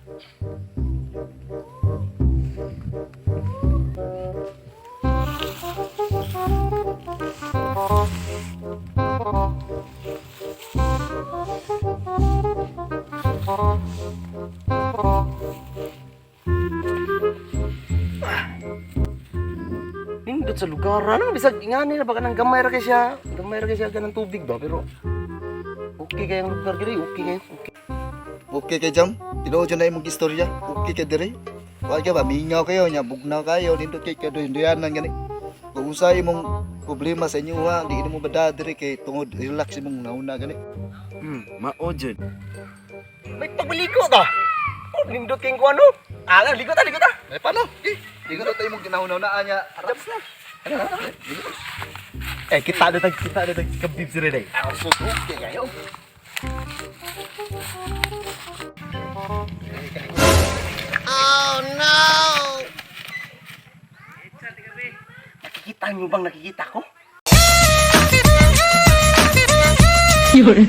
Nindot sa lugar ano, bisag ingani na baka nang gamay ra kay siya, gamay ra kay siya ganang tubig ba, pero okay kay ang lugar diri, okay kay. Okay. Okay kay Jam, tinuod jud na imong istorya. Okay kay diri. Wa ka ba mingaw kayo nya bugnaw kayo nindot kay kaduyan gani. Kung unsa imong problema sa inyo ha, di mo bada diri kay tungod relax imong nauna gani. Mao jud. May pagbaliko ta. Oh, nindot kay kuno. Ah, ligo ta, ligo ta. Ay paano? Eh, di ko tayo imong ginauna-unaan niya. Jumps na. Eh, kita na tag kabib sila day. Ako so okay kayo. Nakikita niyo bang nakikita ko? 有人。